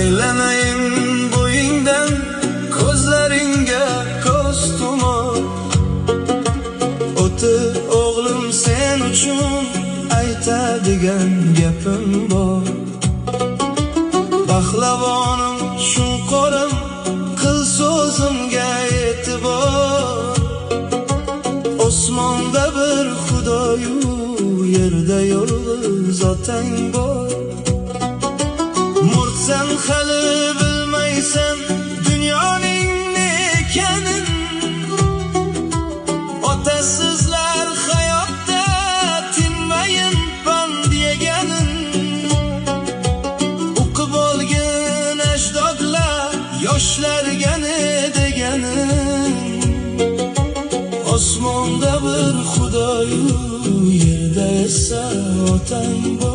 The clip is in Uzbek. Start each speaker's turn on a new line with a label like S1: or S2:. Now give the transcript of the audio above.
S1: Aylanayin bo'yingdan, ko'zlaringga ko'z tumor. O'tir o'g'lim, sen uchun aytadigan gapim bor. Pahlavonim, shunqorim, qil so'zimga e'tibor. Osmonda bir Xudoyu, yerda yolg'iz otang bor. Mo'rtsan hali bilmaysan dunyoning ne ekanini. Otasizlar hayotda tinmayin pand yeganin. O'qib olgin ajdodlar yoshlarga ne deganin. Osmonda bir Xudoyu, yerda esa otang bor.